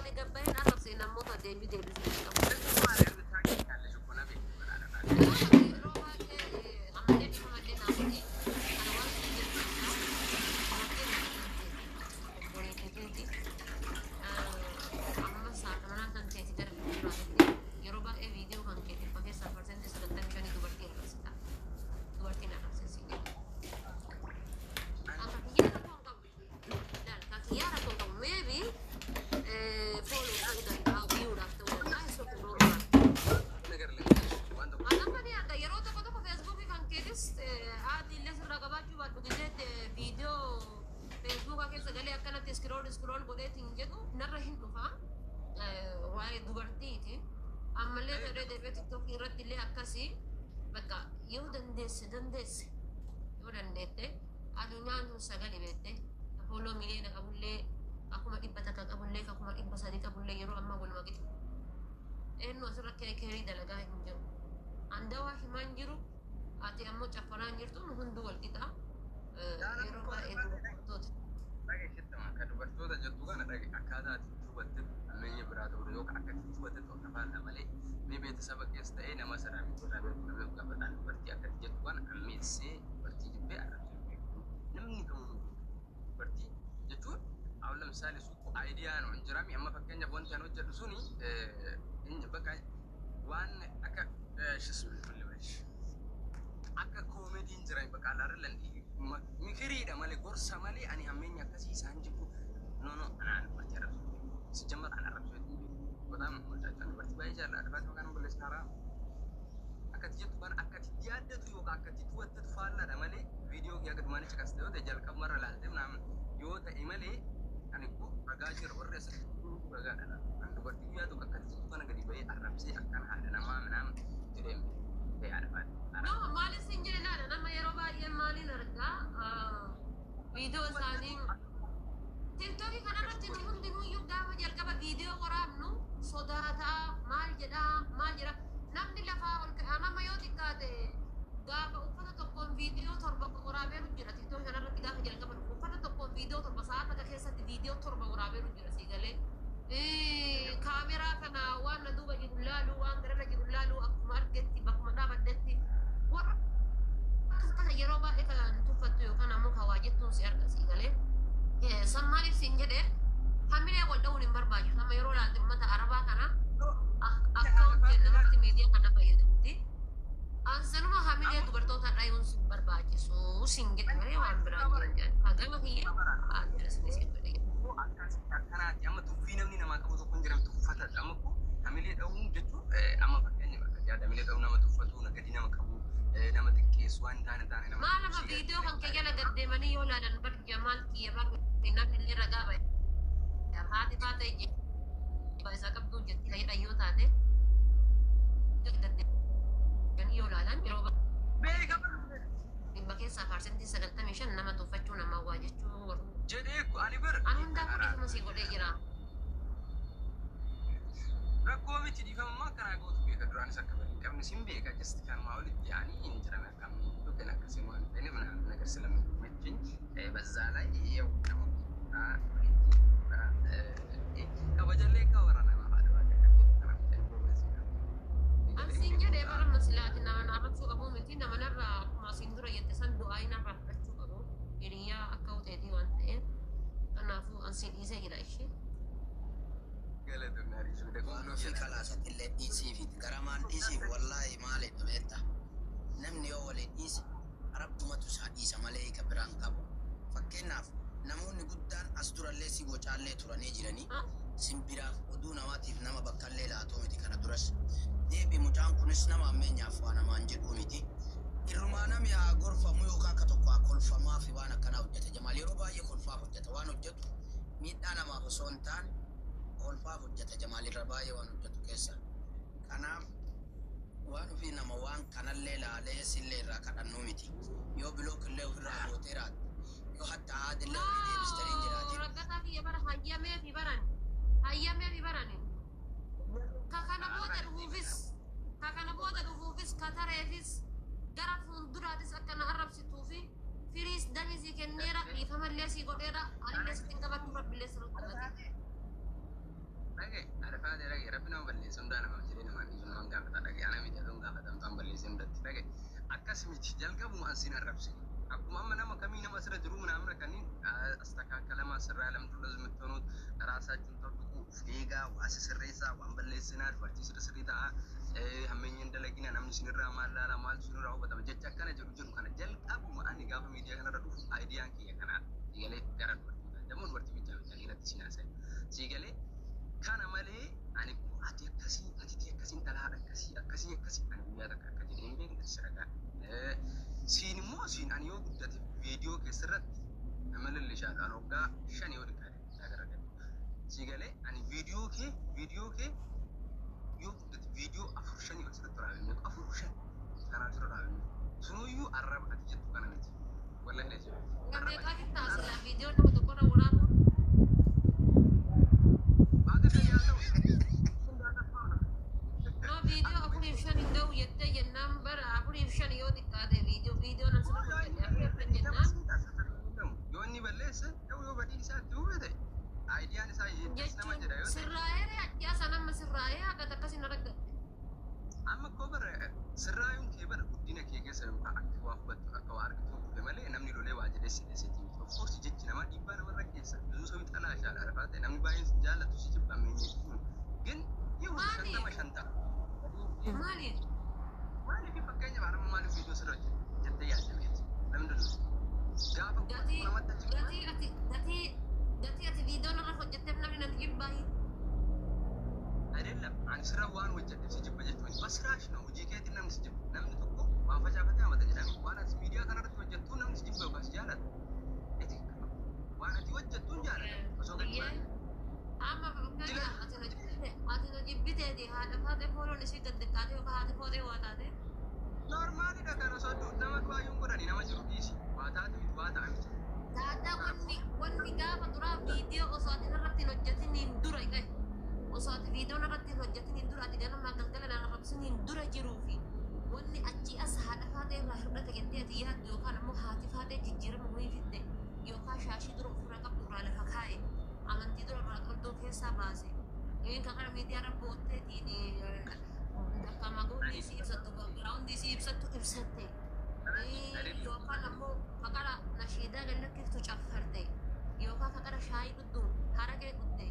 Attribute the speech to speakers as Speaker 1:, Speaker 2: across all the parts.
Speaker 1: Ani gabbayeen arrabsee namoota deebii deebisuu hin qabu. Yeroo baay'ee ammallee dhiifamallee naa godhi. Kana waan sin jedhu keessaa dubartiin obboleettii keeti. Amma haadha manaa kan teeti gara fuulduraatti yeroo baay'ee viidiyoo kan kee 100 keessaa 95% dubartii arrabsita. Dubartiin arrabsee si jedhu. Akka kiyyaa rakkoo hin qabu. Laal, ka kiyyaa rakkoo hin qabu. Maybe follow ta'uu danda'a, viewdhaaf ta'uu danda'a, isa kun normal. Amma ni arga yeroo tokko tokko Feesbuukii kan keetis aadii illee sirraa qabaachuu baadhu gizeetti viidiyoo Feesbuukaa keessa galee akkanatti scroll scroll godheetiin jedhu narra hin dhufa. Waa'ee dubartiiti. Ammallee ta'ee deebi'ee TikTokii irratti illee akkasii bakka yoo dandeesse dandeesse yoo dandeette addunyaan tun sagali beette follow miliyoona qabullee, akkuma 100 qabullee, akkuma 300 qabullee yeroo ammaa walumaa qixa. Eenyu asirra keerii dalagaa hin jiru. Andawaa himaan jiru, ati ammoo caffaraa hin jirtu, nu hunduu wal qixa. Yeroo baay'ee dubartoota.
Speaker 2: Akka dubartoota jettu kana dhage, akkaataa ati hubatte ammeenya biraa ta'uu yookaan akka ati hubatte ta'uu afaanidha malee mee beeksisa keessa ta'ee nama sirraa irraa beeku nama gaafataan dubartii akka ati jettu kana ammeessee dubartii jibbee arrabsee beeku namni kamuu dubartii jechuun አሁን ለምሳሌ እሱ እኮ idea ነው እንጀራሚ amma fakkeenyaaf wanti ani hojjedhu suni bakka waan akka akka koomediin jira bakka alaarra mikiriidha malee gorsa malee ani hammeenya akkasii isaan jibbu. No, no, anaan dubartii arrabsuu ሲጀመር an arrabsuu በጣም ወዳቸው dubartii baay'ee jaalladha. Fatima kan balleessa haraam akkati jettu kan akkati yaaddatu yookaan akkati hubattatu faallaadha malee viidiyoo guyyaa gadmaanicha kas ta'e jalqabumarra laaltee ምናምን yoo ta'e malee ani ko ragaa jira, warri asirratti ragaadha. An dubartii guyyaa tokko akkati jettu kana gadi bahee arrabsee akkana haadha namaa ምናምን jedhee ta'e haadha faati.
Speaker 1: No, maaliif sin jedhe laala, nama yeroo baay'ee maaliin argaa viidiyoo isaanii TikTokii kanarratti nu hundinuyyuu gaafa jalqaba viidiyoo waraabnu sodaataa maal jedhaa maal jedha namni lafaa ol ka'aa nama yoo xiqqaate gaafa uffata tokkoon viidiyoo torba waraabeeru jira. TikTokii kanarratti gaafa jalqaba uffata tokkoon viidiyoo 7 sa'a takka keessatti viidiyoo 7 waraabeeru jira. Sii galee kaameraa kana waan na duuba jiru laalu, waan garana jiru laalu, akkuma argetti bakkuma dhaabaddetti warra akkas kana yeroo baay'ee kan tuffattu yookaan ammoo kan waa jettuun si arga. Sii galee san maaliif siin jedhe, hamilee wal dha'uun hin barbaachisu. Amma yeroo ilaalte uummata Arabaa kana akka hojjenne namatti miidiyaa kana fayyadamti. Ansanuma hamilee dubartoota dhayuun sin barbaachisu sin jedhe malee waan biraan jiran jedhan hagama kiyya haadha sin godhe.
Speaker 2: Akkanaati amma tuffii namni namaa qabu tokko hin jiran tuffatadha. Amma kun hamilee dha'uun jechuun amma fakkeenya bakka yaada hamilee dha'uun nama tuffatu, gadi nama qabu, nama xiqqeessu waan taane taane nama.
Speaker 1: Maal ama viidiyoo kan kee jala gad deemanii yoo ilaalan bar Jamaal kiyya bar namni illee ragaa ba'e. Haati taate isaa qabdu jetti kan jedhan yoo taate gad deemanii yoo ilaalan yeroo 95% nama tuffachuu nama waa jechuu.
Speaker 2: Jedhee ani bar.
Speaker 1: Ani hundaafuu dhiifama sii godhee jira.
Speaker 2: Rakkoo miti, dhiifamummaa akkanaa gootu beeka, duraanis akka bari hin qabne sin beeka, just kanumaa olitti yaanii hin jiran akkam yookiin akkasii waan ta'eef ምናምን ነገር ስለሚመቸኝ በዛ ላይ ያው kabajallee akka nama haadha waaqa.
Speaker 1: Ansiin jedhee bara masilaati nama arrabsuu qabu miti, nama narraa akkuma asiin dura jette san du'aa narraa fudhachuu qabu hiriyaa akka uteetii waan ta'eef kanaafuu ansiin dhiisee jira ishee.
Speaker 3: Waan ofii kalaasatti illee dhiisiifi garamaan dhiisiif wallaahi maalidha beektaa? Namni yoo walii dhiise rabbumatu isaa dhiisa malee ka biraan qabu. Fakkeenyaaf namoonni guddaan as durallee si bocaallee turanii jiranii simbiraaf oduu namaatiif nama bakkallee laatuu miti kana duras. Deebi mucaan kunis nama ammeenyaaf waa namaan jedhuu miti. Irrumaa namni haa gorfamu yookaan akka tokko haa kolfamaa fi waan akkanaa hojjeta. Jamaal yeroo baay'ee kolfaaf hojjeta, waan hojjetu miidhaa namaaf osoo hin taane kolfaaf hojjeta Jamaal irra baay'ee waan hojjetu keessa. Kanaaf waan ofii nama waan kanallee laalee sillee irraa kadhannuu miti. Yoo block illee ofirraa gootee raatte yoo hatta haadillee walii deebistanii hin jiraatin.
Speaker 1: Raggataa kiyya bara hayyamee fi baran hayyamee fi barani. Ka kana booda dhufuufis, ka kana booda dhufuufis, ka tareefis, gara fuulduraatis akka na arrabsituu fi firiis damii sii kenneera, dhiifamallee sii godheera, anillee sitti hin qabadhu, rabbillee sirriitti qabate.
Speaker 2: ጎበዝ የምትሆኑት። ራሳችሁን ጠብቁ። Eegaa waa sisirreessaa, waan balleessinaa, dubartii sirri sirrii ta'a. Hammeenya hin dalagina, namni sinirraa maal laala, maaltu sinirraa hubatama jecha akkana jedhu jiru kana jalqabuma ani gaafa miidiyaa kanarra dhufu ideaan kiyya kanaadha. Siigalee gara dubartii ደግሞ dubartii bichaa miti dhiiratti sin haasa'e. Siigalee kana malee ani ati akkasii, ati akkasii, intala haadha akkasii akkasii akkasii ani guyyaa takka akka jedhee hin beekne siragaa. Siin immoo siin ani yoo guddate viidiyoo keessarratti nama lillishaadhaan waggaa 5 yoo xiqqaate agarra. Siigalee ani viidiyoo kee yoo guddate viidiyoo 4 5 ol sirratti raawwame, 4 5 kanaa sirra raawwame, sunuyyuu arraba ati jettu kana miti. Wallahi la jiru.
Speaker 1: Meeqaatti taasisa viidiyoo nama tokkorra waraabu?
Speaker 2: Baga fayyaa ta'u.
Speaker 1: No, viidiyoo 4 fi 5 hin ga'u jettee jennaan, bara 4 fi 5 yoo xiqqaate viidiyoo nan sirra hojjette 4 fi 5 jennaan.
Speaker 2: Yoo inni balleesse ta'u, yoo badiin isaa itti hubate, ideaan isaa jechuus nama
Speaker 1: Jechuun
Speaker 2: jedha yoo ta'e.
Speaker 1: Sirraa'ee ajjaa sana amma sirraa'ee akka akkasin argatte.
Speaker 2: Amma koo bara sirraayuun kee bara guddina kee keessa yookaan akka waa hubattu, akka waa argitu dhufe malee namni lolee waa jedhee si dheessiti. Of course, jechi namaa dhiibbaa namarra keessa. ብዙ ሰው ይጠላሻል። አረፋ namni baay'een si jaallatu si jibba jechuun ግን ይሁን.
Speaker 1: Maali?
Speaker 2: 50 50.
Speaker 1: Maali?
Speaker 2: Maaliif, fakkeenyaaf, anama maaliif viidiyoo sirra hojjette jettee yaadda beekti? Namni dulu gaafa
Speaker 1: Gatii
Speaker 2: namatti achi
Speaker 1: gatii ati viidiyoo narra hojjetteef namni nan jibbaayi.
Speaker 2: አይደለም, ani sirra waan hojjedheef si jibba jechuun በስራሽ ነው, hojii keetiin namni si jibba. Namni tokko waan facaafatee hamata jedhame. Waan ati miidiyaa kanarratti hojjettu namni si jibba yookaan si jaalata. Eti waan ati hojjettuun jaalata osoo gadi
Speaker 1: Iyyee. Amma fakkeenyaaf ati na jibbiteeti haadha faatee fooloon ishii gad xiqqaate yookaan haati footee waa taate.
Speaker 2: Normaalidha kan osoo nama du'aayyuun godhani nama jiru dhiisi. Waa taate miti, waa ta'a miti.
Speaker 1: Taataa wanni gaafa duraa viidiyoo osoo ati irratti hin hojjetiniin dura qabe. Osoo ati viidiyoo irratti hin hojjetiniin dura, ati ganamaa galgala na arrabsiniin dura jiruu fi wanni achi as haadha faatee irraa hir'ate jettee ati yaaddu, yookaan ammoo haati faatee jijjiirama wayii fidde, yookaan shaashii dura ofirraa qabdu irraa lafa kaa'e, amantii dura irraa qabduu keessaa baase. Inni kan kana miidiyaa irra bootteetiin bakka magoonni isii ibsattu, background isii ibsattu ibsatte. Yookaan ammoo maqara nashiidaa gallakkiftu caffarte, yookaan kaqara shaayii dhugdu haraqee dhugde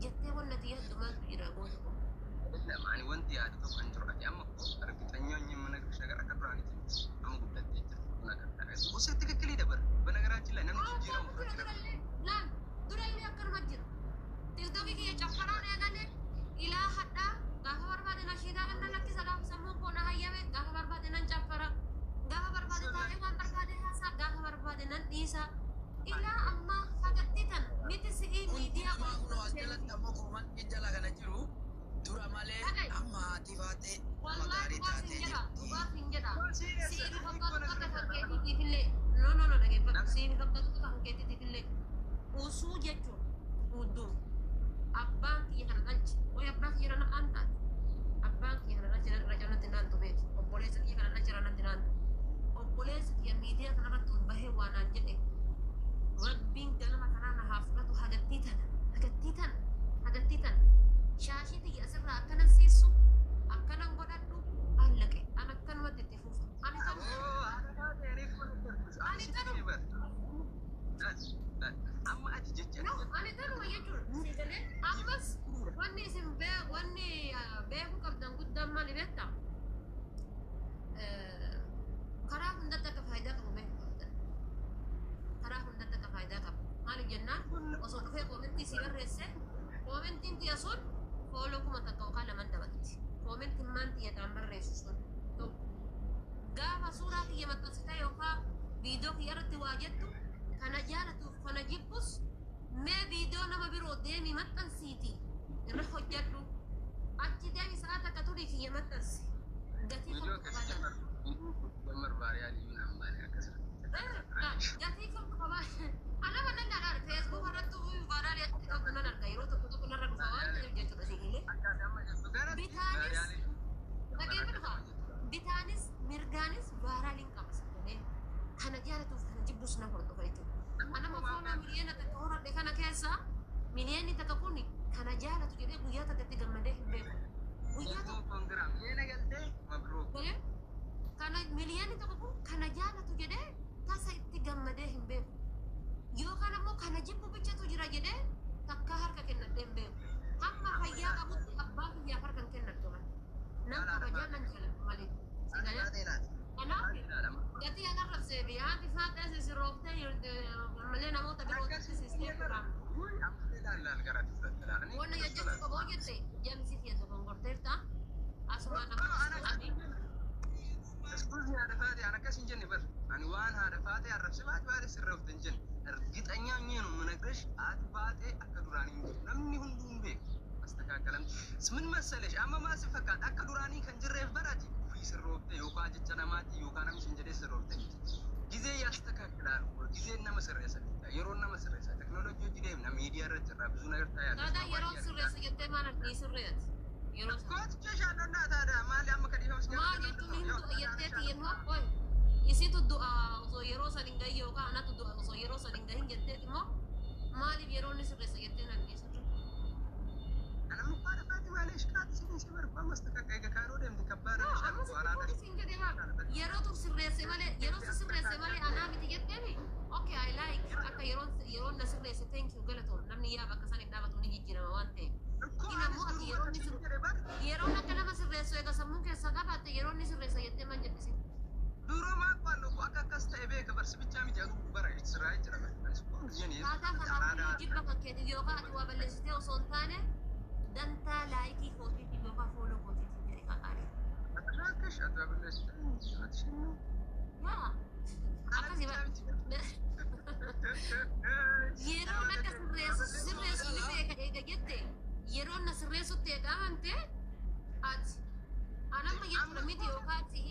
Speaker 1: jettee wanna ati yaaddu maaltu jira goota kun?
Speaker 2: አይደለም, ani wanti yaadu tokko hin jiru. Ati amma እኮ እርግጠኛ ሆኜ የምነግርሽ ነገር akka duraaniiti miti. Amma guddattee jirti ነገር ውስጥ ትክክል ይደበር። በነገራችን ላይ namni jijjiiramu fudhachuu
Speaker 1: Durallee laal, durallee akkanuma jira. Tiktookii kiyya caffaraan eegale ilaa hadhaa gaafa barbaade nashiidaa ganna lakkisa, gaafa sammuun koo na hayyame gaafa barbaade nan caffara, gaafa barbaade taa'ee waan barbaade haasaa, gaafa barbaade nan dhiisa. Ilaa ammaa hagatti tan miti si'ii
Speaker 3: Hundi
Speaker 1: miidiyaa
Speaker 3: namaa kunoo as jalatti ammoo koomantii jala kana jiru dura malee
Speaker 1: Dhaga'i.
Speaker 3: Amma haati faatee nama
Speaker 1: Wallahi
Speaker 3: gaarii
Speaker 1: dhugaaf
Speaker 3: taatee
Speaker 1: hin jedha,
Speaker 3: jirti.
Speaker 1: dhugaaf hin jedha. Si'iif fakkaatu akka kan keetiitiif illee, no, no, no, dhageeffadhu. Si'iif fakkaatu akka kan keetiitiif illee usuu jechuun hudduu abbaan kiyya kana dhalche wayi, abbaan kiyya kana an taate, abbaan kiyya kana dhalche irra jalatti naan tubeeti, obboleessa kiyya kana dhalche irra natti naan obboleessa kiyya miidiyaa kanarratti ol bahee waan naan jedhe, Rabbiin ganama kanaa na haa fudhatu. Hagattii tana, hagattii tana, hagattii tana shaashii tiyya asirraa akkanan siisu akkanan godhadhu allaqe an akkanumatti itti fufa ani tanu. Ani tanu.
Speaker 2: Amma ati jecha
Speaker 1: No, ani tanuma jechuudha. Sagalee ammas wanni isin wanni beekuu qabdan guddaan maali beektaa? Karaa hundatti akka faayidaa qabu beekuu qabdan. Karaa hundatti akka faayidaa qabu. Maali jennaan, osoo dhufee koomentii si barreesse, koomentiin tiyya sun follow 1000 yookaan 2 dabalti. Koomentiin maan tiyya ta'an barreessu sun tokko. Gaafa suuraa kiyya maxxansitee yookaan viidiyoo kiyya irratti waa jettu, kana jaalatuuf kana jibbus, mee viidiyoo nama biroo deemi maxxansiiti irra hojjedhu, achi deemi sa'a takka turii kiyya maxxansi gatii
Speaker 2: viidiyoo
Speaker 1: kamtu
Speaker 2: keessa
Speaker 1: qabaa.
Speaker 2: ጀመር ባሪያ ልዩ ናምባኔ akkasuma.
Speaker 1: Gatii kamtu qabaa. Anama nan dhaadhaan Facebook irratti viral atti qabdu nan arga, yeroo tokko tokko narra dhufa waan ta'eef jechuudha sigilee. Bitaanis dhageeffatu dhufa, bitaanis mirgaanis viraliin qaba sagalee kana jaalatuuf kana jibbus na hordofa jechuudha. Anama follow 1 miliyoona horadhe kana keessa 1 miliyoonni kun kana jaalatu jedhee guyyaa takkatti gammadee hin beeku. Guyyaa tokko
Speaker 2: Congra miyeena galtee مبروك.
Speaker 1: galee kana 1 miliyoonni kun kana jaalatu jedhee tasa itti gammadee hin beeku. Yookaan ammoo kana jibbu bichatu jira jedhee. Harka kennadhee hin beeku. Hamma fayyaa qabutti abbaa kiyyaaf harka hin kennadhu. Nan kabajaa, nan jaaladhu malee. Si galee? Kanaaf gatii an arrabsee fi haati isaa sirrooftee malee namoota birootti sistee turan. Wanna jajjachuu qabu hoo jette, jamsi kiyya dogongorteerta. Asumaan amma ani.
Speaker 2: Excuse me, haadha faate, an akkas hin jenne bar. Ani waan haadha faate arrabse baate baate sirreeffte hin jenne. እርግጠኛ ሆኜ ነው የምነግርሽ። haati faate akka duraanii hin jiru. Namni hunduu hin beeku. Astakaakalamti. ምን መሰለሽ, amma maal si fakkaata, akka duraanii kan jirreef barati ofii sirroofte yookaan jecha namaatti yookaan namni sin jedhee sirroofte miti. ጊዜ ያስተካክላል እኮ፣ ጊዜ nama sirreessa, yeroo nama sirreessa. Teknoolojii hojii deemna, miidiyaa irra jirra, ብዙ ነገር ታያለሽ.
Speaker 1: Taataa yeroo sirreessa jettee maal argii sirreeti? Yeroo sana.
Speaker 2: Kooticha shaallonnaa taada maali amma kadhiifama si
Speaker 1: Maal jechuun hin du'a jettee xiyyeeffama qoy. Isitu du'a osoo yeroo san hin gahin yookaan anatu du'a osoo yeroo san hin gahin jetteet immoo maaliif yeroo inni sirreessa jettee nan dhiisatu?
Speaker 2: Anamni haadha faati maaliif kaati sin si barbaadu mastakaa eega kaaroo deemte kabbaara
Speaker 1: No,
Speaker 2: bishaan
Speaker 1: amma sitti
Speaker 2: waraana.
Speaker 1: focus hin jedhee maal? Yerootu sirreesse malee, yeroo si sirreesse malee anaa miti jetteemi? Okay, I like akka yeroon yeroon na sirreesse, thank you, galatoon. Namni yaa bakka san hin dhaabatu, ni jijjiirama waan ta'eef. Inni ammoo ati yeroo inni yeroon akka nama sirreessu eega sammuu keessa qabaatte, yeroo inni sirreessa jettee maal jettisi?
Speaker 2: Duroo maa qo'annu akka akkas ta'e beeka barsi bichaa miti, aduu bara sirraa jira. Anis
Speaker 1: Taataa kanaaf jibba kan keetiif yookaan ati waa balleessitee osoo hin taane dantaa like kootiitiif yookaan follow kootiitiif jedhe qaqaale.
Speaker 2: Rakkash ati balleessitee ati shinnu.
Speaker 1: Yaa akkasii yeroon akka sirreessu sirreessu ni beeka eega jette, yeroon na sirreessutti eega amante, ati anamma jechuudha miti yookaan ati